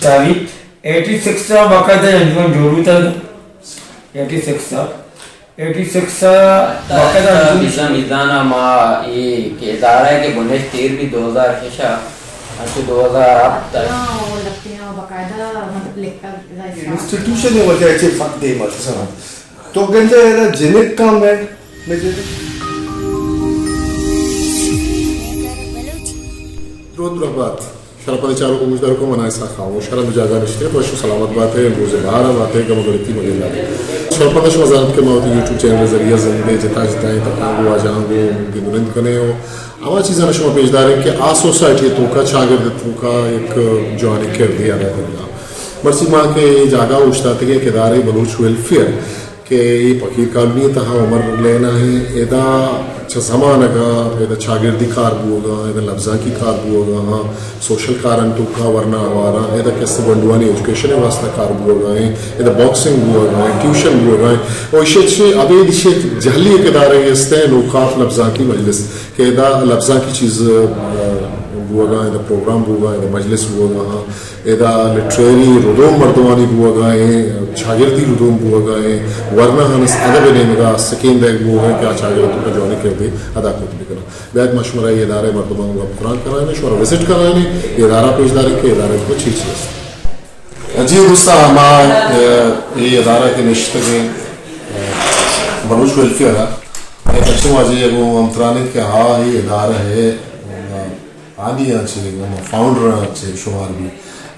ساری eighty six ءَ باقاعدہ انجمن جوڑ بوتگ۔ ایٹی سکس ءَ، ایٹی سکس ءَ باقاعدہ انجمن۔ مزان مزان ءَ ما اے کہ ادارہ کہ بنشت ایر بی دو ہزار شش ءَ، انچو دو ہزار ہفت ءَ۔ ہاں، اور لگتے ہیں، باقاعدہ مطلب لکھا انسٹیٹیوشن ءِ وجہ چہ فک دیم ات سر۔ تو گندے ادا جنک کام ہے، میں جنک۔ درود درہبات۔ شرپدیں چاروک ءُ گوشداروکاں، من آں اسحاق خاموش، ہر ہند جاگہ نشتگ ات، وش ءُ سلامت بات ئے، امروز ءِ بہار ءَ بات ئے، گم ءُ گڑتی مہ گندات۔ شرپد ءَ شما زانت کہ ما وتی یوٹیوب چینل ءِ ذریعہ ءَ زندے جتا جتائیں تپنگ ءُ واجہاں گوں گند ءُ نند کنیں ءُ ہما چیزاں شما پیش داریں کہ آ سوسائٹی ءِ توکا، چاگرد ءِ توکا یک جوانیں کردے ادا کنگا۔ مرچی ما کہ اے جاگہ ءَ اوشتاتگیں یک ادارے بلوچ ویلفیئر، کہ اے پکیر کالونی ءِ تہا عمر لین ءَ ایں، ادا چہ زمانگ ءَ ادا چاگردی کار بوگ ءَ، ادا لبزانکی کار بوگ ءَ، سوشل کارانی توکا ورنا آوارا، ادا کسے گونڈوانی ایجوکیشن ءِ واستہ کار بوگ ءَ ایں، ادا باکسنگ بوگ ءَ ایں، ٹیوشن بوگ ءَ ایں۔ او ایشی چہ ابید ایشی جہلی یک ادارے است ایں، نوکاپ لبزانکی مجلس، کہ ادا لبزانکی چیز، ا، بوگ ءَ ایں، ادا پروگرام بوگ ءَ ایں، ادا مجلس بوگ ءَ ایں۔ ادا لٹریری ردوم مردمانی بوگ ءَ ایں، چاگردی ردوم بوگ ءَ ایں، ورنا ہنس ادب ءِ نیمگ ءَ سکین دئیگ بوگ ءَ ایں کہ آ چاگرد ءِ توکا جوانیں کردے ادا کت بہ کناں۔ بیایت ما شمارا اے ادارہ ءِ مردماں گوں گپ تران کنائینیں، شمارا وزٹ کنائینیں، اے ادارہ پیش داریں کہ اے ادارہ ءِ توکا چی چی است۔ جی دوستاں، ما، اے، اے ادارہ کہ نشتگیں، اے، بلوچ ویلفیئر ءَ، اے پرچم واجہ ءَ گوں ہم تران ایں کہ آ اے ادارہ ءِ، اے، آنی ءَ چہ، ہما فاؤنڈر ءَ چہ شمار بی،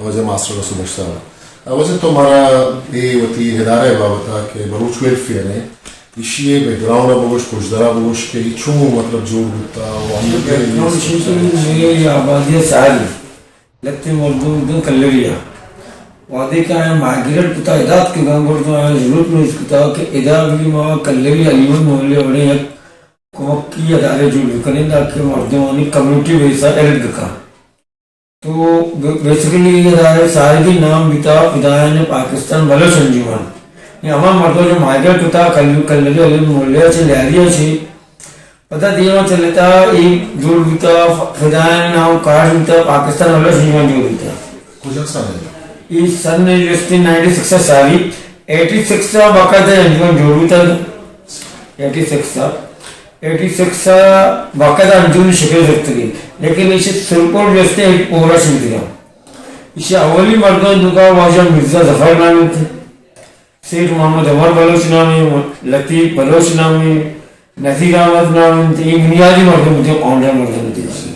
واجہ ماسٹر رسول بخش صاحب۔ واجہ تو مارا اے وتی ادارہ ءِ بابت ءَ کہ بلوچ ویلفیئر ایں، ایشی ءِ بیک گراؤنڈ ءَ بگوش، پشدر ءَ بگوش کہ اے چون مطلب جوڑ بوتا ءُ ہم بیک گراؤنڈ ایشی کہ میرے یہ آبادی ساری لتے مردم دن کلری ءَ۔ وہدے کہ آیاں مائگریٹ کتا، ادا اتکگاں، گڑا آیاں ضرورت محسوس کتا کہ ادا بھی ما کلری علی محمد محلہ وڑیں یک کمکی ادارے جوڑ بکنیں، تاکہ مردمانی کمیونٹی بیس ءَ ہیلپ بکن۔ تو بے-، بیسیکلی اے ادارے سارگی نام بیتا فدایان پاکستان بلوچ انجمن۔ اے ہما مردم جو مائگریٹ کتا کل-، کلری علی محلہ چہ، لیاری چہ، پدا دیما چلتا، اے جوڑ بیتا، ف-، فدایان نام کارڈ بیتا، پاکستان بلوچ انجمن جوڑ بیتا۔ کجا سال ءَ؟ اے سن ءَ جستی نائنٹی سکس ءَ ساری، ایٹی سکس ءَ باقاعدہ انجمن جوڑ بیتا، ایٹی سکس ءَ، ایٹی سکس ءَ باقاعدہ انجمن شکل گرفتگی، لیکن ایشی سرکوٹ جستی ایک پورا شنتگا۔ ایشی اولی مردم دوکا واجہ مرزا ظفر نام انت، سیٹھ محمد عمر بلوچ نام انت، لطیف بلوچ نام انت، نذیر احمد نام انت، اے بنیادی مردم بوتگ، فاؤنڈر مردم بوتگ۔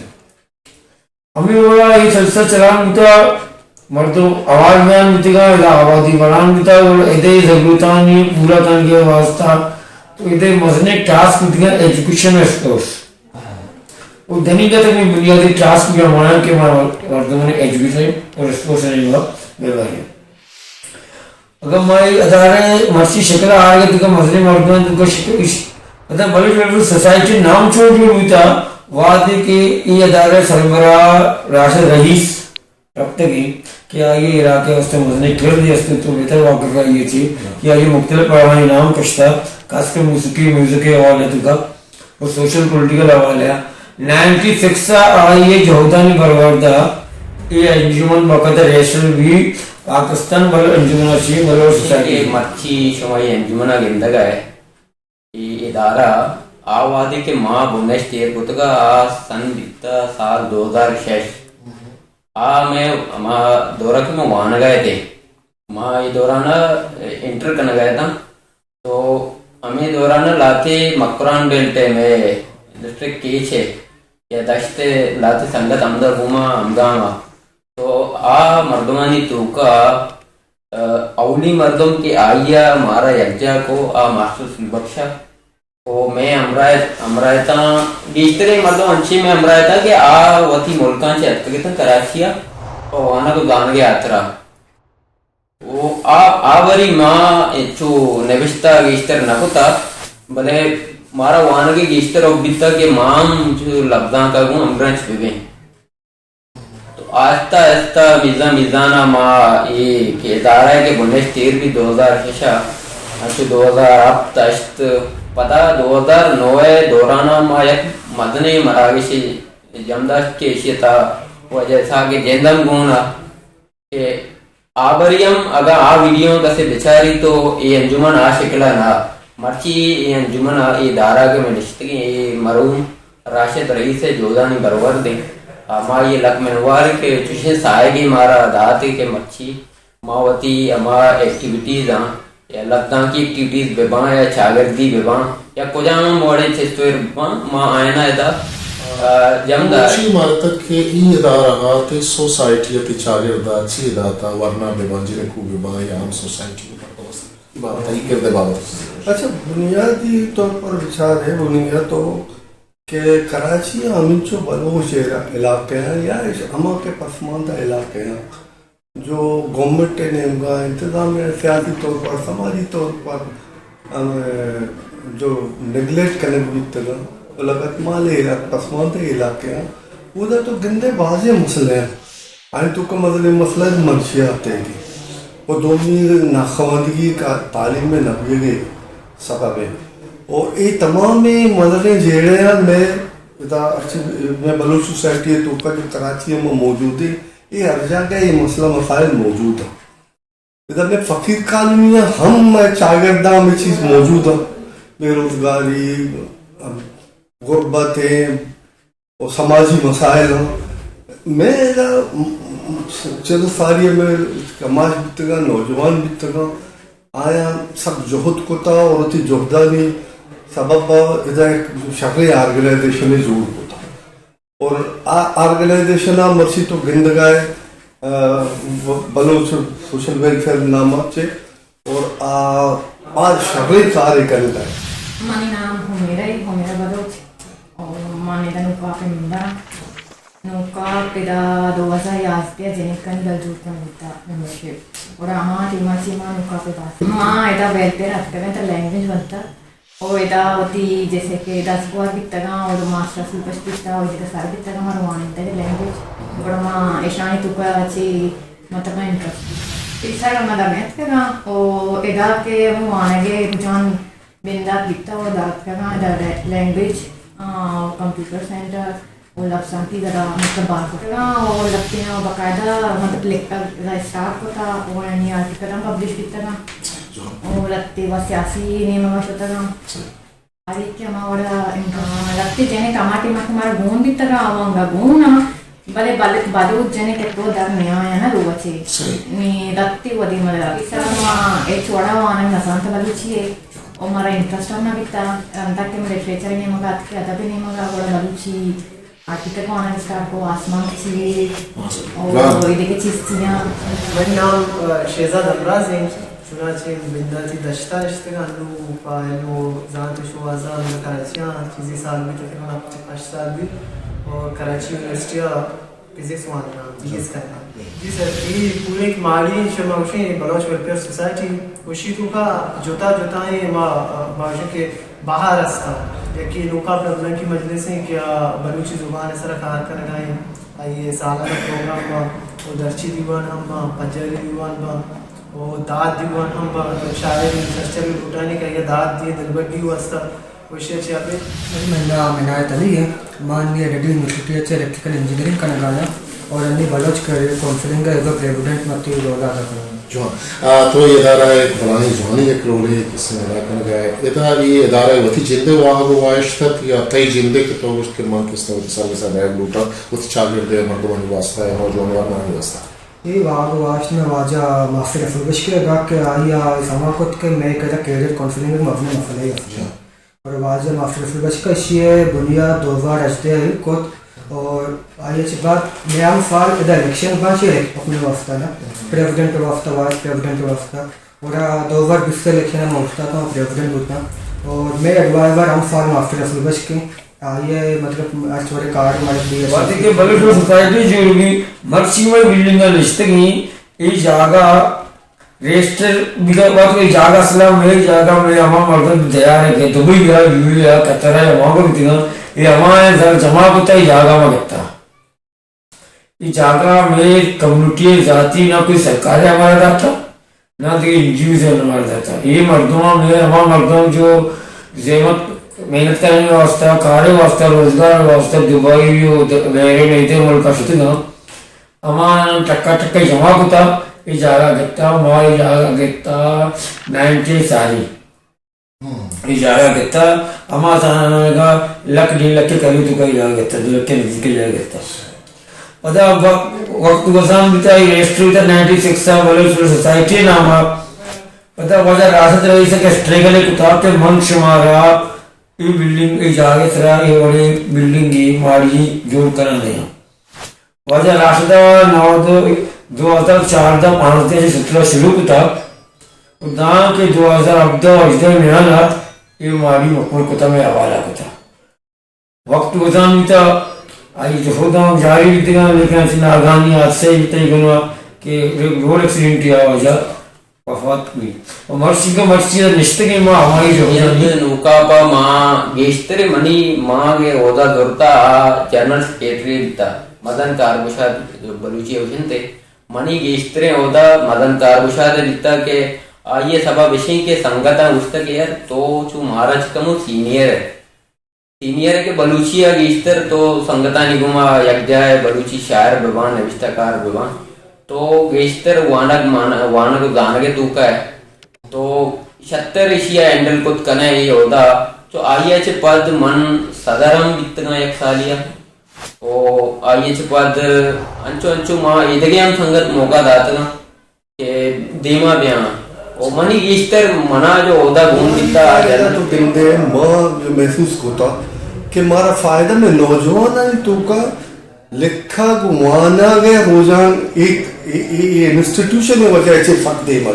ہمے وڑا اے سلسلہ چلان بوتا، مردم آوار بیان بوتگاں، ادا آبادی بڑان بوتا، گڑا ادے ضرورتانی پورا کنگے واسطہ تو ادے مزنیں ٹاسک بوتگاں ایجوکیشن ءُ اسپورٹس۔ و دنیگت ہمے بنیادی ٹاسک بھی ہمایاں کہ ما مردمانی ایجوکیشن اور اسپورٹس ءِ نیمگا بہ باریں۔ اگاں ما اے ادارہ ءِ مرچی شکل ءَ آرگ ءَ دگہ مزنیں مردماں دگہ شکل اش-، ادا بلوچ ویلفیئر سوسائٹی نام چون جوڑ بوتا، وہدے کہ اے ادارہ ءِ سربراہ راشد رئیس رپتگیں کہ آئی ءِ علاقہ ءِ واستہ مزنیں کردے است، تو بہتر واقف ئے آئی ءَ چہ کہ آئی ءَ مختلف پڑاہانی نام کشتا، خاص کر موسیقی، میوزک ءِ حوالہ ءَ تو کا و سوشل پولیٹیکل حوالہ ءَ۔ نائنٹی سکس ءَ آئی ءِ جہدانی برآورد ءَ اے انجمن باقاعدہ رجسٹر بی، پاکستان بلوچ انجمن ءَ چہ بلوچ سوسائٹی۔ مرچی شما اے انجمن ءَ گندگ ءَ ئے، اے ادارہ آ وہدے کہ ما بنشت ایر کتگ ءَ، آ سن بیتہ سال دو ہزار شش۔ آ مئے ہما دور ءَ کہ ما وانگ ءَ اتیں، ما اے دوران ءَ انٹر کنگ ءَ اتاں۔ تو ہمے دوران ءَ لہتے مکران بیلٹ ءَ مئے ڈسٹرکٹ کیچ ءَ یا دشت ءَ لہتے سنگت ہمدا گوما ہمگام ءَ۔ تو آ مردمانی توکا، ا، اولی مردم کہ آئی ءَ مارا یکجاہ کو، آ ماسٹر سوبخش ءَ۔ او مئے ہمراہ، ہمراہ اتاں، گیشتریں مردم انچیں مئے ہمراہ اتاں کہ آ وتی ملکاں چہ اتکگ اتاں کراچی ءَ، او وانگ ءُ زانگ ءِ ہاترا۔ او آ، آ وری ما انچو نبشتہ گیشتر نہ کتا، بلے مارا وانگ ءِ گیشتر حب بیتا کہ ما ہم انچو لبزانک ءَ گوں ہمگرنچ بہ بیں۔ تو آہستہ آہستہ میزان میزان ءَ ما اے کہ ادارہ ءَ کہ بنشت ایر بی دو ہزار شش ءَ، انچو دو ہزار ہفت ہشت، پدا دو ہزار نو ءِ دوران ءَ ما یک مزنیں مراگشے جم داشت کہ ایشی ءِ تہا واجہ اسحاق ءِ جند ہم گون ءَ کہ آبری ہم اگاں آ ویڈیو کسے بچاری تو اے انجمن آ شکل ء نہ، مرچی اے انجمن ء اے دارگ ء میں نشتگیں اے مرحوم راشد رئیس ء جہدانی برورد ایں۔ آ، ما اے لک منوار ایں کہ چشیں ساہگے مارا دات کہ مرچی ما وتی ہما ایکٹیویٹیز آں یا لبزانکی ایکٹیویٹیز بہ باں یا چاگردی بہ باں یا کجام ہم وڑیں چست و ایر بہ باں، ما آیانا ادا، آ، جم دار۔ چی مارتگ کہ ای ادارہ آتے سوسائٹی تے چاگردا چی داتا ورنا بہ باں، جنکو بہ باں یا ہم سوسائٹی بہ باں، بابت ای کرد بابت۔ اچھا، بنیادی طور پر بچار ہے، بنیاد تو کہ کراچی ہمینچو بلوچ علا-، علاقے ہیں یا اش-، ہما کے پسماندہ علاقے ہیں جو گورنمنٹ نیمگا انتظامیہ سیاسی طور پر، سماجی طور پر، ہم، جو نیگلیکٹ کنگ بیتگا، لگت مالے یا پسماندہ علاقے ہیں، وہ دا تو گندے بازیں مسئلے ہیں۔ آئیں تو کا مسئلے، مسئلہ منشیات ہیں۔ وہ دومی ناخواندگی کا تعلیم میں نبیگے سبب ہے۔ اور یہ تمام مسئلے جیڑے ہیں میں ادا ہرچی میں بلوچ سوسائٹی ء توکا جو کراچی ء ما موجود ایں، اے ہر جاگہ اے مسئلہ مسائل موجود انت۔ ادا میں فقیر کالونی ء ہم میں چاگرداں ہمے چیز موجود انت۔ بے روزگاری، غربت ء و سماجی مسائل انت۔ میں ادا چند سالی ء میں کماش بیتگاں، نوجوان بیتگاں، آیاں سک جہد کتا اور وتی جہدانی سبب ء ادا یک شریں آرگنائزیشنے جوڑ کتا۔ اور آ آرگنائزیشن ء مرچی تو گندگائے، آ، ب-، بلوچ سوشل ویلفیئر نام ء چے اور آ باز شریں کارے کنگائے۔ منی نام حمیرہ ہے، حمیرہ بلوچ، اور من ادا نوکاپ ء ممبر آں۔ نوکاپ ادا دو ہزار یازدہ ء جنکانی دل جوڑ کنگ بوتا ممبرشپ۔ اور ہما ٹیم ء چی ما نوکاپ ء بات۔ ما ادا ویلفیئر اتکگیں تہ لینگویج بنتا۔ او ادا وتی جیسے کہ دزگوار بیتگاں، او ماسٹر سوپش بیتا، او دگہ سر بیتگاں، ما وانینتگ لینگویج۔ گڑا ما ایشانی توکا چی مطلب انٹرسٹ بیت۔ ٹیچر ما دم اتکگاں، او ادا کہ ہم وانگ ء رجحان بندات بیتا، او در اتکگاں ادا لینگویج، آ، کمپیوٹر سینٹر، او لبزانکی گدا مطلب بار کتگاں، او لکھتیاں باقاعدہ مطلب لکھتگ گدا اسٹارٹ کتا، او یعنی آرٹیکل ہم پبلش بیتگاں۔ او لکھتے و سیاسی نیمگا شتگاں۔ ہر یکے ہما وڑا امکان لکھتے جنک ہما ٹائما کہ مارا گون بیتگاں، آوانگا گون آں، بلے بل-، بلوچ جنک اتو در نیایاں نا روچے۔ نی لکھتے ودی مطلب۔ سر ما ہچ وڑا وانگ نزانت بلوچی ہے، او مارا انٹرسٹ ہم نہ بیتا، انتہ کہ من لٹریچر نیمگا اتکے، ادب نیمگا، گڑا بلوچی آرٹیکل وانگ اسٹارٹ کو، آسمان چیے، او اے دگہ چیز چیاں۔ منی نام، آ، شہزاد ہمراز انت، چنانچہ بنداتی دشتا نشتگاں، انو پہ انو زانت شوہازاں من کراچی آں، چیزی سال بیت، تقریباً ہفت ہشت سال بیت، اور کراچی یونیورسٹی آ فزکس وانگا، پی ایس کنگا۔ جی سر، اے پورے ایک ماڑی شما گوشیں بلوچ ویلفیئر سوسائٹی، گوشی توکا جتا جتائیں ما، ما گوشیں کہ بہر ہستاں۔ یکے نوکاپ لبزانکی مجلس ہیں کہ آ بلوچی زبان سر کار کنگا ہیں۔ آئی سالانہ پروگرام با، او درچی دیوان ہم با، پجاری دیوان با، او داد دیوان ہم با، شاعر سرچبی بوٹانی کہ آئی داد دیے دلبڈی واسطہ۔ وشی چیا پہ؟ منی نام عنایت علی ہے۔ من یہ ریڈیو یونیورسٹی اچ الیکٹریکل انجینئرنگ کنگا آں اور انی بلوچ کیریئر کونسلنگ ء ایز اے پریزیڈنٹ متی رول ادا کنگا آں۔ جوان۔ آ، تو یہ ادارہ ایک بلاہیں جوانی یک رولے کسے ادا کنگا ہے۔ ادا یہ ادارہ وتی جندے واہگ و واہشت ات یا تئی جندے کہ تو گوشت کہ من کسے وتی سر بسا دائگ لوٹاں، وتی چاگردے مردمانی واسطہ یا نوجوان ورنانی واسطہ؟ یہ واہگ و واہشت میں واجہ ماسٹر رسول بخش کے ادا کہ آئی آ سما کت کہ میں کدا کیریئر کونسلنگ مبنی مسئلہ ہی است۔ جوان۔ اور واجہ ماسٹر رسول بخش کا اشی ء بنیاد دو ہزار ہژدہ ء کت اور آئی ء چہ بعد نیام سال ادا الیکشن باں چہ اپنے واسطہ نا، پریزیڈنٹ واسطہ، وائس پریزیڈنٹ واسطہ۔ اور دو ہزار بیست الیکشن ء ما استاد ہم پریزیڈنٹ بوتاں اور میں ایڈوائزر ہم سال ماسٹر رسول بخش کے آئی ء مطلب ہر چورے کارڈ مارک دی۔ وقتی کہ بلوچ سوسائٹی جوڑ بی، مرچی میں بلڈنگ نشتگیں، اے جاگہ رجسٹر بگر، وقت اے جاگہ اصلا میں جاگہ میں ہما مردم تیار ہے کہ دبئی یا یو اے یا قطر ہے، ہما کو بیتگاں، اے ہما ہے زر جمع کتا، اے جاگہ ما گتا۔ اے جاگہ میں کمیونٹی ذاتی نہ کوئی سرکار ہمارا داتا، نہ دیگہ این جی اوز ہمارا داتا۔ اے مردم میں ہما مردم جو زحمت محنت کرنے واسطہ، کارے واسطہ، روزگار واسطہ دبئی و د-، بحرین ایدے ملک شتگاں۔ ہما ٹکا ٹکا جمع کتا، اے جاگہ گتا، ما اے جاگہ گتا نائنٹی ساری۔ اے جاگہ گتا، ہما زمانگا لکھ ڈیڑھ لکھ کری تو کا اے جاگہ گتا، دو لکھ نزدیک اے جاگہ گتا۔ پدا وقت، وقت گزان بیتا، اے رجسٹر بیتا نائنٹی سکس آ بلوچ سوشل سوسائٹی ناما۔ پدا واجہ راشد رئیس کہ اسٹرگل کتا کہ من شمارا اے بلڈنگ، اے جاگہ سرا اے وڑے بلڈنگ، اے ماڑی جوڑ کناں دیاں۔ واجہ راشد ء نود، دو ہزار چاردہ پانزدہ چہ سترہ شروع کتا و داں کہ دو ہزار ہبدہ و ہژدہ میان ء اے ماڑی مکمل کتا، مئے حوالہ کتا۔ وقت گزان بیتا، آئی جہداں جاری بیتگاں، لیکن اچ ناگہانی حادثہ بیتا، گناہ کہ روڈ ایکسیڈنٹ یا واجہ وفات بی۔ و مرچی کہ مرچی نشتگیں ما ہمائی جہدانی۔ نوکاپ ء ما گیشتر منی مانگ ء عہدہ زرتا آ جنرل سیکرٹری بیتا، مزن کارگشاد بلوچی ء گوشنت ء۔ منی گیشتریں عہدہ مزن کارگشاد ء بیتا کہ آئی ء سبب اشیں کہ سنگتاں گوشتگ کہ یار تو چو مارا چہ کمو سینئر ئے۔ سینئر کہ بلوچی ء گیشتر تو سنگتانی گوما یکجاہ ء بلوچی شاعر بہ باں، نبشتہ کار بہ باں، تو گیشتر وانگ مان-، وانگ و زانگ ء توکا ئے، تو شتر ایشی ء ہینڈل کت کن ئے اے عہدہ۔ چو آئی ء چہ پد من صدر ہم بیتگاں یک سالے ء، و آئی ء چہ پد انچو انچو ما ایدگہ ہم سنگت موقع داتگاں۔ کہ دیما بیاں۔ و منی گیشتر منا جو عہدہ گون بیتا آ جنت۔ تو گندے ما جو محسوس کتا کہ مارا فائدہ میں نوجوانانی توکا لکھگ وانگ ء رجحان ایک ای-، ای-، ای انسٹیٹیوشن ء وجہ چہ فک دیما۔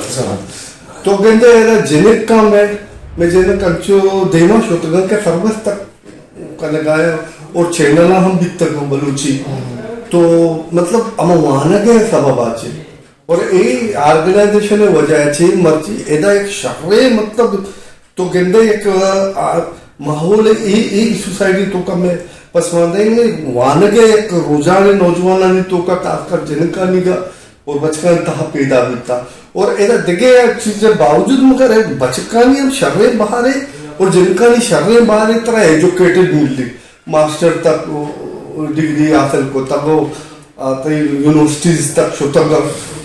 تو گندے ادا جنک کا میں، میں جنک انچو دیما شتگاں کہ سروس تک کنگایا اور چینل ہم بیتگ بلوچی۔ تو مطلب ہم وانگ ء سبب آ چہ اور اے آرگنائزیشن ء وجہ ء چہ مرچی ادا یک شریں مطلب تو گندے یک، آ، ماحول اے، اے سوسائٹی تو کم ہے پسماندہ وانگ ء یک رجحان نوجوانانی توکا خاص کر جنکانی گا اور بچکانی تہا پیدا بیتا۔ اور ادا دگہ چیز باوجود مگر بچکانی ہم شریں بہارے اور جنکانی شریں بہارے ترا ایجوکیٹڈ ملی۔ ماسٹر تک ڈگری حاصل کتگ و آ، تئی یونیورسٹیز تک شتگ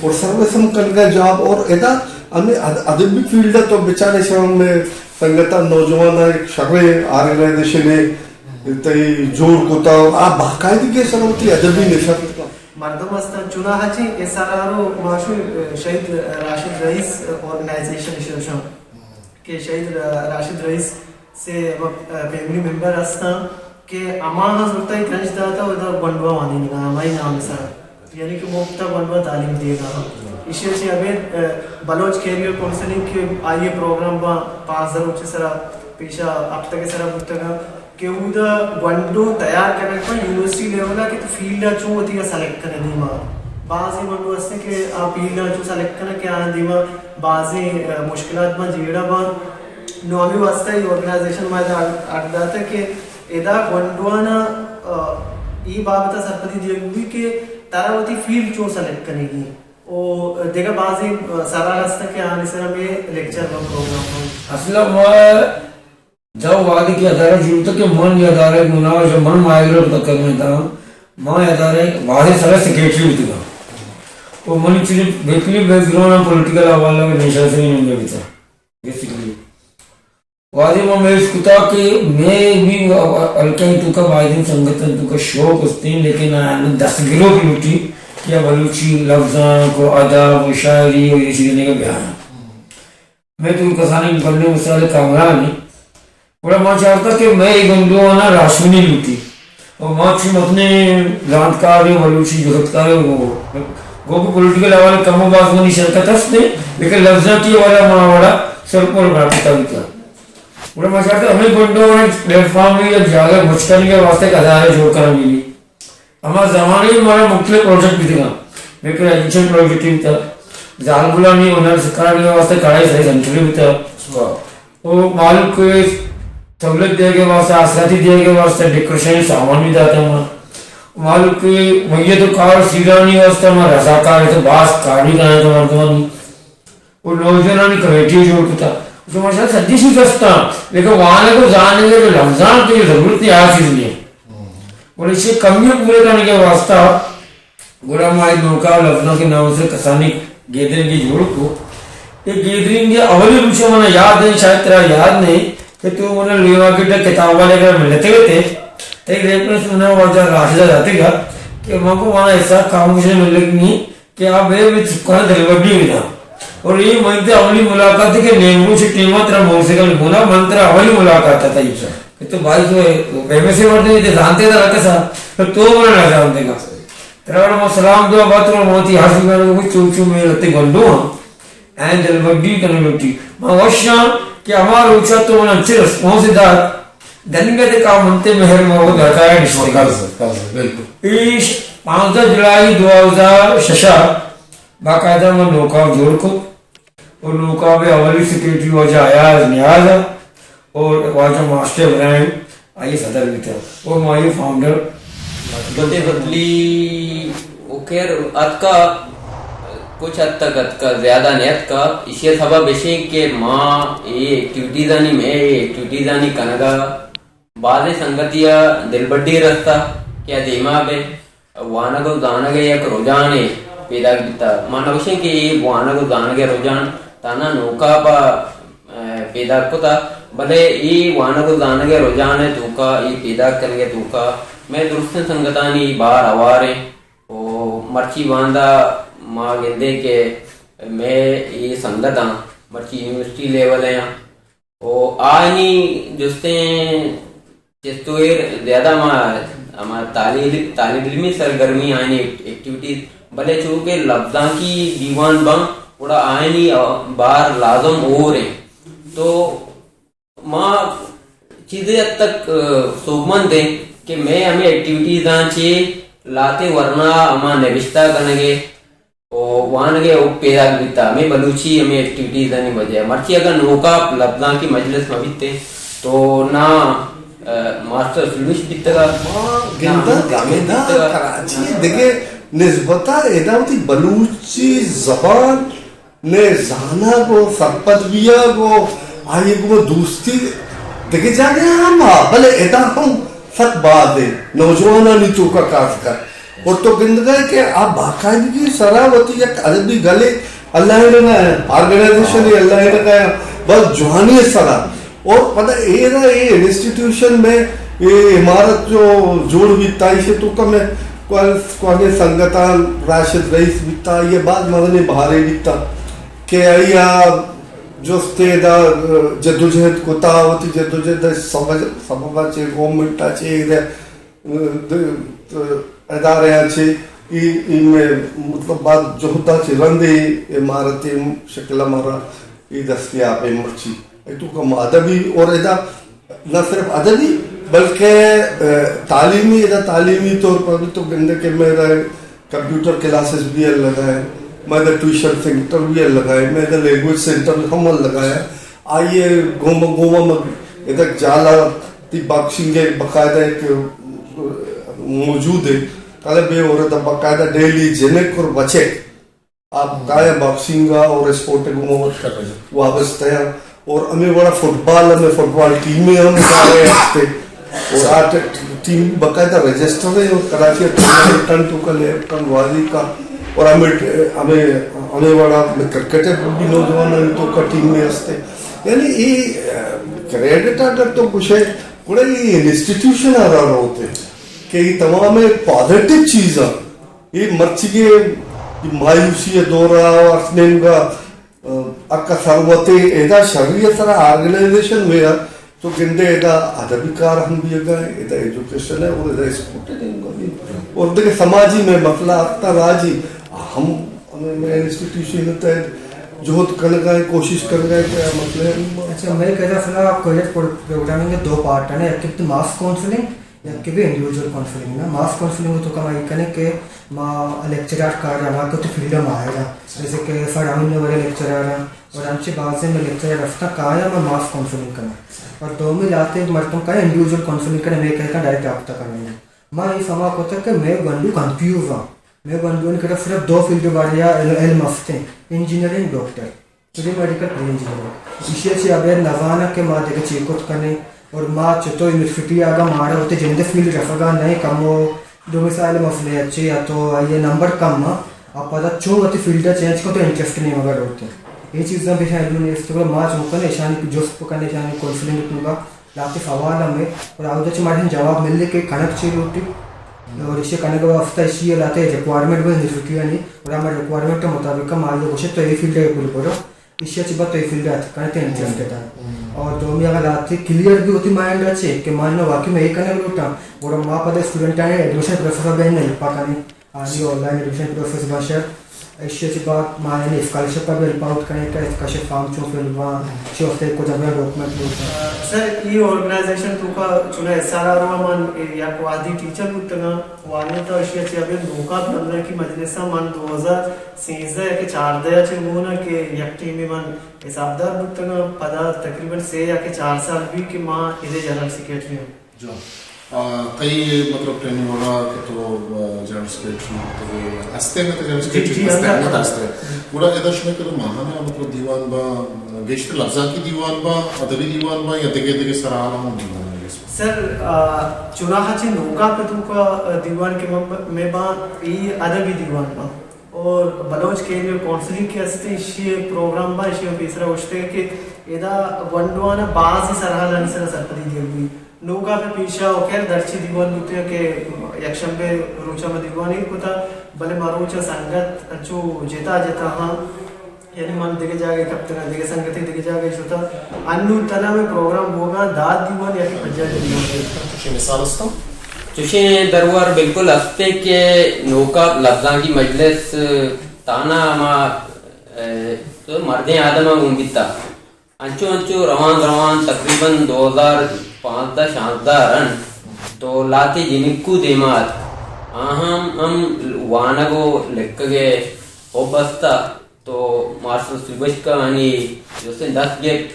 اور سروس ہم کنگا جاب اور ادا ہمیں اد-، ادبی فیلڈ ء تو بچارے شام میں سنگت ء نوجوان ء یک شریں آرگنائزیشن ء تئی جوڑ کتا اور آ باقاعدگی ء سر وتی ادبی نشر۔ مردم ہستن چنا ہچی ایس آر آر او ماشو شہید راشد رئیس آرگنائزیشن شوشان کہ شہید را-، راشد رئیس سے ہما، آ، فیملی ممبر ہستاں کہ ہماہاں زرتا ای کرنچ داتا و ادا گونڈواں وانینگا ہمائی نام سرا، یعنی کہ مفتا گونڈواں تعلیم دیگا۔ ایشی چہ ابید، آ، بلوچ کیریئر کونسلنگ کہ آئی پروگرام با پانزدہ روچ سرا پیشا ہفتگ سرا بوتگا کہ اودا گونڈو تیار کنگ پہ یونیورسٹی لیول آ کہ تو فیلڈ آ چون وتی سلیکٹ کنے دیما۔ بعضی گونڈو ہستے کہ آ فیلڈ آ چون سلیکٹ کنے کہ آ دیما بعضی، آ، مشکلات باں جیڑہ باں۔ نو ہمے واسطہ اے آرگنائزیشن ما ادا اڈ داتگ کہ ادا گونڈوانا، آ، اے بابت ء سرپدی دیگ بوئی کہ ترا وتی فیلڈ چون سلیکٹ کنگی۔ او دگہ بازیں، آ، سرحال ہستن کہ آنی سر ہمیں لیکچر و پروگرام ہوں۔ اصل ما دو وہدے کہ ادارہ جوڑ کتگ کہ من یہ ادارہ گناہ جو من مائگریٹ کتگ کرنے تھا، ما یہ ادارہ واحد سر سیکرٹری بوتگا۔ او منی چیز بالکل بیک گراؤنڈ پولیٹیکل حوالہ میں نیشا سے نہیں بیتا۔ بیسیکلی واجہ ما محسوس کتا کہ میں بھی حلقہ توکا بایدیں سنگتاں توکا شوق استیں، لیکن آیاں دستگروک لوٹی کہ بلوچی لفظاں کو ادب و شاعری و یہ چیزیں نگا بیانا۔ میں تو کسانی بندے مثال کامران ہے، گڑا ما چارتا کہ میں یہ گنڈوانا راشنی لوٹی۔ و ما چی متنے زانتکار و بلوچی جہدکار و گو کہ پولیٹیکل حوالے کم و باز منی شرکت است نے، لیکن لفظاں کی والا ما وڑا سر پر رابطہ بیتا۔ گڑا ما چارتا ہمیں گنڈو ہمیں پلیٹ فارم یا جاگہ مچ کرنے کے واسطے ایک ادارہ جوڑ کرنا ملی۔ ہما زمانے میں ہمارا مختلف پروجیکٹ بھی تھا، میں کہ ایجوکیشن پروجیکٹ بھی تھا، زالبولانی ہنر سکھانے کے واسطے کڑھائی ساری سینٹر بھی تھا۔ او مالک کو سہولت دیگ ء واسطہ، آسراتی دیگ ء واسطہ ڈیکوریشن سامان بھی داتا ما۔ مالک کو میت و کار سیرانی واسطہ ما رضاکار تو باز کار بھی کناتا مردمانی۔ او نوجوانانی کمیٹی جوڑ کتا۔ تو ماشاءاللہ سجی چیز ہستا، لیکن وانگ و زانگ ء جو لفظاں کی جو ضرورت ہے، آ چیز نہیں۔ اور اسے کمیوں پورے کرنے کے واسطہ گڑا ما اے نوکا لفظاں کے نام سے کسانی گیدرنگے جوڑ کو۔ اے گیدرنگ ءِ اولی روچ ءَ منا یاد ایں، شاید ترا یاد نہ ایں کہ تو منا لیوا گڈ ءَ کتاب والے ءِ کرا ملتگ ات ئے۔ تئی ریفرنس منا واجہ راشد ءَ داتگ ات کہ من گوں منا اسحاق خاموش ءَ ملگ نہ ایں کہ آ بے بے چکاں دلبڈی بنا۔ اور اے من تئی اولی ملاقات کہ نیمروچ ٹیم ءَ ترا موٹر سائیکل گونا، من ترا اولی ملاقات ءَ تئی کہ تو بھائی تو فیمس مردے، تے زانتے دا کسا، تو تو منا نہ زانتے گا۔ ترا وڑا ما سلام دعا بات، اور ما تئی ہر سنگار کو چو چو میں رتے گنڈو ہاں۔ این دلبڈی کنگٹی۔ ما وشاں کہ ہما روچا تو منا انچے ریسپانس دات، دنگا تے کا من تے مہر ما وہ داتا ہے نشتے۔ بالکل۔ ایش پانزدہ جولائی دو ہزار شش ءَ باقاعدہ من نوکاپ جوڑ کو۔ اور نوکاپ ءِ اولی سیکرٹری واجہ ایاز نیاز ءَ اور واجہ ماسٹر ابراہیم آئی ءِ صدر بیتا اور ما آئی ءِ فاؤنڈر۔ بلے بتلی او خیر اتکا، کچھ حد تک اتکا، زیادہ نہ اتکا۔ ایشی ءِ سبب ایشیں کہ ما اے ایکٹیویٹیزانی، مئے اے ایکٹیویٹیزانی کنگا بازیں سنگتی ءَ دلبڈی رستا کہ آ دیما بہ وانگ ءُ زانگ ءِ یک رجحانے پیداک بیتا۔ ما نہ گوشیں کہ اے وانگ ءُ زانگ ءِ رجحان تہنا نوکاپ ءَ، ءَ، پیداک کتا، بلے اے وانگ ءُ زانگ ءِ رجحان ءِ توکا، اے پیداک کنگ ءِ توکا مئے درستیں سنگتانی بار ہوار ایں۔ ءُ مرچی باندا ما گندیں کہ مئے اے سنگتاں مرچی یونیورسٹی لیول ءَ آں۔ ءُ آیانی جستیں چست ءُ ایر زیادہ ہما، ہما طالب، طالب علمی سرگرمی، آیانی ایکٹیویٹیز، بلے چونکہ لبزانکی دیوان باں، گڑا آیانی بار لازم ہور ایں۔ تو ما چیزے حد تک، ءَ، سوبمند ایں کہ مئے ہمے ایکٹیویٹیزاں چہ لہتے ورنا ہما نبشتہ کنگ ءِ ءُ وانگ ءِ حب پیداک بیتا، ہمے بلوچی ہمے ایکٹیویٹیزانی وجہ ءَ۔ مرچی اگاں نوکاپ لبزانکی مجلس مہ بیتیں تو نہ، ءَ، ماسٹر سلوش بیتگ ات، ما نہ گنداں، ہمود جاوید گنداں بیتگ ات۔ کراچی ءِ دگہ نسبت ءَ ادا وتی بلوچی زبان نے زانگ ءُ سرپد بیگ ءُ آئی ءِ گوما دوستی دگہ جاگہ ءَ ہم ہا، بلے ادا ہم سک باز ایں نوجوانانی توکا خاص کر۔ اور تو گندگ ءَ ئے کہ آ باقاعدگی سرا وتی یک ادبی گلے الہینگ ءَ، آرگنائزیشنے الہینگ ءَ، بس جوانی سرا۔ اور پدا اے دا اے انسٹیٹیوشن میں اے عمارت جو جوڑ بیتا، ایشی توکا میں کوہنیں سنگتاں، راشد رئیس بیتا، آئی ءَ باز مزنیں بہارے بیتا کہ آئی ءَ جستے دا جدوجہد کتا، وتی جدوجہد ءِ سبب، سبب ءَ چہ، گورنمنٹ ءَ چہ، ادا ادارہ ءَ چہ، ای، ای میں مطلب باز جہد ءَ چہ رند اے عمارت ءِ شکل ءَ مارا ای دستیاب ایں مرچی۔ اے توکا ما ادبی اور ادا نہ صرف ادبی بلکہ، ءَ، تعلیمی، ادا تعلیمی طور پر بھی تو گندے کہ مئے ادا کمپیوٹر کلاسز بھی الگ ہیں، مئے ادا ٹیوشن سینٹر بھی الگ ہیں، مئے ادا لینگویج سینٹر ہم الگ ہیں۔ آئی ءِ گوما گوما مگ ادا جالا تی باکسنگ ءِ باقاعدہ ایک موجود ہے، طلب ہے اور ادا باقاعدہ ڈیلی جنک اور بچک آپ کائیں باکسنگ ءَ اور اسپورٹ ءِ گوما وابستہ ہیں۔ اور ہمے وڑا فٹبال، ہمے فٹبال ٹیمیں ہم ادارہ ہستے۔ اور آ ٹ-، ٹیم باقاعدہ رجسٹر ہے اور کراچی ءَ ٹورنامنٹاں توکا لیب کن گوازی کا۔ اور ہمے ٹ-، ہمے، ہمے وڑا ہمے کرکٹ ءِ بھی نوجوانانی توکا ٹیمیں ہستے۔ یعنی اے، ءَ، کریڈٹ اگر تو گوشے، گڑا اے انسٹیٹیوشن ءَ را روت کہ اے تمام پازیٹیو چیزاں اے مرچیگیں مایوسی ءِ دور ءَ ہر نیمگ ءَ، ءَ، اکا سروتے ادا شری ءِ سرا آرگنائزیشن میں ءَ تو گندے ادا ادبی کار ہم بیگ ءَ، ادا ایجوکیشن ءِ اور ادا اسپورٹ ءِ نیمگ ءَ بھی اور دگہ سماجی میں مسئلہ اتکا راجی ہم ہمے میں انسٹیٹیوشن ءِ تحت جہد کنگ ءَ، کوشش کنگ ءَ کہ آ مسئلہ ءَ۔ اچھا، میں کہتا سنا آپ کریڈٹ پروگرامنگ ءِ دو پارٹ ہیں، ایک تو ماس کاؤنسلنگ، یک کہ بھی انڈیویجول کاؤنسلنگ نا، ماس کاؤنسلنگ تو کما یہ کنے کہ ما لیکچرر کار ہما کہ تو فیلڈ ءَ ماہر ہیں، جیسے کہ فرامین نے بڑے لیکچرر ہیں اور ہم چی بازیں میں لیکچرر رفتہ کایا میں ماس کاؤنسلنگ کرنا اور دومی لاتے مردم کا انڈیویجول کاؤنسلنگ کرنا، میں کہتا ڈائریکٹ رابطہ کرنا۔ ما یہ سما کو تھا کہ میں گنڈو کنفیوز ہوں، میں گنڈو نے کرا صرف دو فیلڈ بارے یا علم ہستے، engineering, doctor. Pre medical, pre engineering. ایشی ءَ چہ ابید نزاناں کہ ما دگہ چے کت کنیں اور ما چتو یونیورسٹی ءَ اگاں مارا وتی جند ءِ فیلڈ رسگا نہ ایں، کمو دو مثال مسئلہ اچے یا تو آئی ءِ نمبر کم آں، آ پدا چون وتی فیلڈ ءَ چینج کن تو انٹرسٹ نیمگ ءَ روت۔ اے چیزاں بہ ایشاں ایلو نیست، گڑا ما چون کن ایشانی جست بکن، ایشانی کانسلنگ بکن با لہتے سوال ہمے، اور آودا چہ مارا جواب ملے کہ کنگ چے لوٹی، اور ایشی کنگ ءِ واسطہ ایشی لہتے ریکوائرمنٹ بہ یونیورسٹی آنی، اور ہمے ریکوائرمنٹ مطابق ما آئی گوشے تو اے فیلڈ ءَ پورا کرو۔ ایشی ءَ چہ بعد تو اے فیلڈ ءَ اتک کنئے، تئی انٹرسٹ ءِ تہا۔ اور دومی اگاں لہتے کلیئر بی وتی مائنڈ ءَ چہ کہ من واقعی من اے کنگ لوٹاں، گڑا ما پدا اسٹوڈنٹانی ایڈمیشن پروسیس ءَ بہ ہیلپ کنیں، آنی آن لائن ایڈمیشن پروسیس بشر۔ ایشی ءَ چہ بعد ما یعنی اسکالرشپ ءَ بہ ہیلپ آؤٹ کنیں کہ اسکالرشپ فارم چون فل باں، چی واسطہ کجا بہ ڈاکومنٹ لوٹاں۔ سر، اے آرگنائزیشن توکا چوناہا ایس آر آر او من یک وہدی ٹیچر بوتگاں، وانینتا ایشی ءَ چہ ابید نوکاپ لبزانکی مجلس ءَ من دو ہزار سیزدہ یا کہ چاردہ ءَ چہ گون آں کہ یک ٹیمے من حسابدار بوتگاں، پدا تقریباً سے یا کہ چار سال بی کہ ما ادے جنرل سیکرٹری آں۔ جان، آ، تئی مطلب ٹریننگ وڑا کہ تو، آ، جنرل سیکرٹری بوتگے، ہستے مطلب جنرل جی، سیکرٹری جی، ہستے، ہستے۔ مطلب ہستے۔ گڑا ادا شمے کہ تو ماہانا مطلب دیوان با، گیشتر لبزانکی دیوان با، ادبی دیوان با یا دگہ دگہ سرحال ہم دیوان با؟ سر، آ، چوناہا چہ نوکاپ توکا، آ، دیوان کہ مب-، مے باں، ای ادبی دیوان با۔ اور بلوچ کیریئر کونسلنگ کہ ہستے، ایشی پروگرام با، ایشی پیسرا گوشتے کہ ادا گونڈوانا بازیں سرحالانی سرا سرپدی دیگ بی۔ نوکاپ پیشا و خیر درچی دیوان بوتے کہ یک شنبے روچا ما دیوان ایر کتا، بلے مروچا سنگت انچو جتا جتا ہاں۔ یعنی من دگہ جاگہے کپتگاں، دگہ سنگتے دگہ جاگہے شتاں۔ انوں تنا مئے پروگرام بوگاں داد دیوان یا کہ پنجاہ دیوان۔ چوشیں مثال استاں؟ چوشیں درور بالکل استیں کہ نوکاپ لبزانکی مجلس تانا ہما، اے، تو مردیں آدم ہم گون بیتا۔ انچو انچو روان روان تقریباً دو ہزار پانزدہ شانزدہ رند تو لہتے جنکو دیما ات۔ آہاں ہم وانگ و لکھگ ء حب استا۔ تو ماسٹر سوبشکانی جستیں دست گپت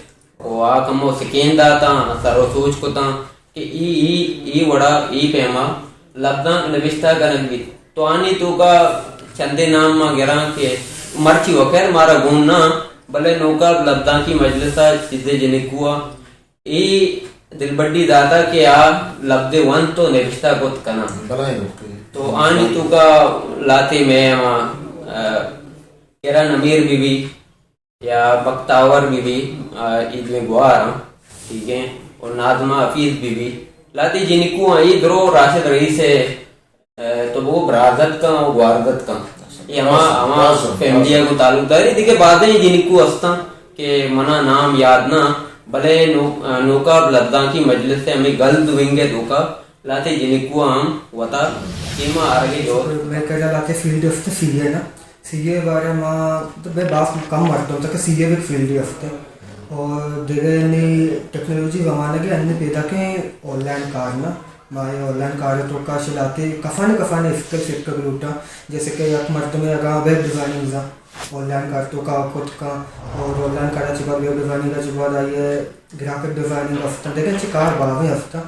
و آ کمو سکین داتاں، سر و سوج کتاں کہ ای، ای، ای وڑا، ای پیما لبزانک نبشتہ کنگ بیت۔ تو آنی توکا چندے نام ما گراں کہ مرچی وخیر مارا گون نہ، بلے نوکا لبزانکی مجلس ء چیزے جنکو ء اے دلبڈی داتا کہ آ لبزے ونت و نبشتہ کت کناں۔ بلائیں گپے۔ تو آنی توکا لہتے مئے ہما، ا، کرن امیر بی بی، یا بختاور بی بی، آ، اے دوئیں گوار آں، ٹھیک ہے، اور ناظمہ حفیظ بی بی، لہتے جنکو آں، اے درو راشد رئیس ہے، آ، تو بگو برازتک آں و گوارزتک آں۔ اے ہما، ہما فیملی ء گوں تعلق داری، دیگہ بازیں جنکو ہستاں کہ منا نام یاد نہ، بلے نو-، آ، نوکا لبزانکی مجلس ء ہمیں گلد ونگ ء توکا لہتے جنکو ہم وتا ٹیم ء آرگ ء جہد۔ مئے کرا لہتے فیلڈ ہست سی اے نا۔ سی اے بارے ما تو بے باز کم مردم تک سی اے بھی فیلڈ ہی ہفتے۔ اور دگہ نی ٹیکنالوجی زمانہ کے انی پیدا کے آن لائن کار نا۔ ما یہ آن لائن کار تو کا شلاتے کفانے کفانے اسکل سیکھ کر لوٹا۔ جیسے کہ یک مردم اگا ویب ڈیزائننگ زا آن لائن کار تو کا کت کا اور آن لائن کارا چی بعد ویب ڈیزائننگ چی بعد آئیے گرافک ڈیزائننگ ہفتا۔ دگہ چی کار باوی ہفتا۔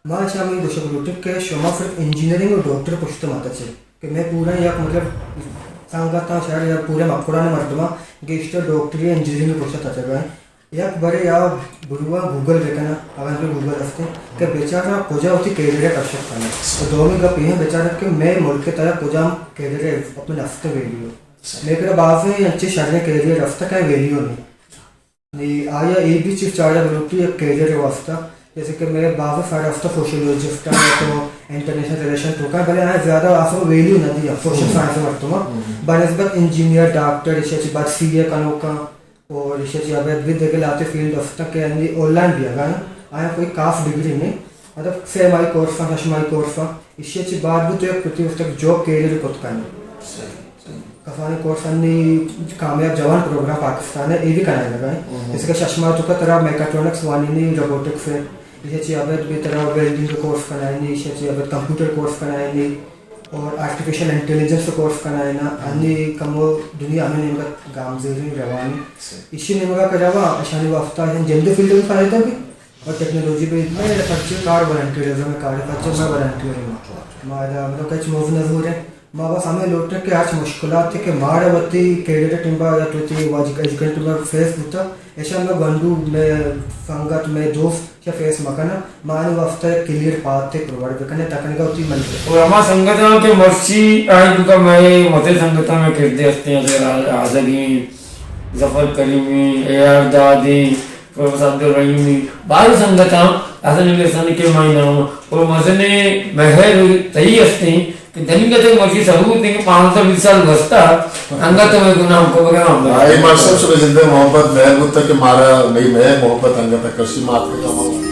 ما اشاں ہمے گوشگ لوٹیں کہ شما صرف انجینئرنگ و ڈاکٹر پشت مہ تچے کہ مئے پورا یک مطلب سنگتاں شہر یا پورے مکران مردماں گیشتر ڈاکٹری انجینئرنگ پشت تچگا ہیں۔ یک برے یا بروا گوگل بکنا، اگر تو گوگل ہستے کہ بیچارہ کجا ہوتی کیریئر کشت کرنا۔ تو دومی گپ یہ بیچارہ کہ مئے ملک ترا کجا کیریئر اپنے ہفتے ویلیو۔ مئے کرا بازیں انچے شریں کیریئر ہفتے کا ویلیو نہیں۔ نی آیا اے بھی چیز چارگ لوٹی یک کیریئر واسطہ، جیسے کہ مئے باز سارے ہفتہ سوشیولوجسٹ ہیں تو انٹرنیشنل ریلیشن تو کا، بلے آیا زیادہ آسو ویلیو نہ دیا سوشل سائنس مردم۔ بنسبت انجینئر، ڈاکٹر، ایشی چی بعد سی اے کنوکا اور ایشی چی ابید بھی دیگه لاتے فیلڈ ہفتہ کہ انی آن لائن بھی اگا آیا کوئی خاص ڈگری نہیں، مطلب سے مائی کورس، شش مائی کورس، ایشی چی بعد بھی تو یک پرتی وقت جاب کیریئر کت کنی۔ کسانیں کورس انی کامیاب جوان پروگرام پاکستان ء اے بھی کنائینگ ء انت۔ جیسے کہ شش ماہ توکا ترا میکاٹرونکس وانینی، روبوٹکس ء، ایشی چی ابید بھی ترا ویلڈنگ کورس کنائینی، ایشی چی ابید کمپیوٹر کورس کنائینی اور آرٹیفیشل انٹیلیجنس کورس کنائینا۔ انی کمو دنیا ہمیں نیمگا گامزیریں روانی۔ ایشی نیمگا کہ رواں اشانی واسطہ اشانی جند فیلڈ بھی فائدہ بھی اور ٹیکنالوجی بھی۔ میں پرچے کار والنٹیئرزم کار پرچے میں والنٹیئر ہوں۔ ما ادا مطلب کچ موز نہ زوریں۔ ما بس ہمیں لوٹیں کہ ہرچ مشکلات کہ مارا وتی کیریئر ٹیمبا یا تو تی واجی ایجوکیشن ٹیمبا فیس بوتا، ایشاں مئے گونڈو، مئے سنگت، مئے دوست چہ فیس مکناں، ما آنی واسطہ یک کلیئر پاتھ ء پرووائیڈ بکنیں تاکہ آنگا وتی منزل۔ اور ہما سنگتاں کہ مرچی آئی توکا مئے مزن سنگتاں مئے کردے ہستیں، اگر آزگیں، ظفر کریمی، اے آر دادیں، پروفیسر عبدالرحیمی، بارو سنگتاں، اصل نبی حسن کے مائی نام، اور مزن مہر تئی ہستیں، کہ دنیگت ء مرچی ثبوت انت کہ پانزدہ بیست سال گوستہ انگت ہمے گناہ ہم کو بگا ہم آئی مقصد شمئے زندہ محبت مہر بوتہ کہ مارا مئی مہر محبت انگت کشی مات کا کما۔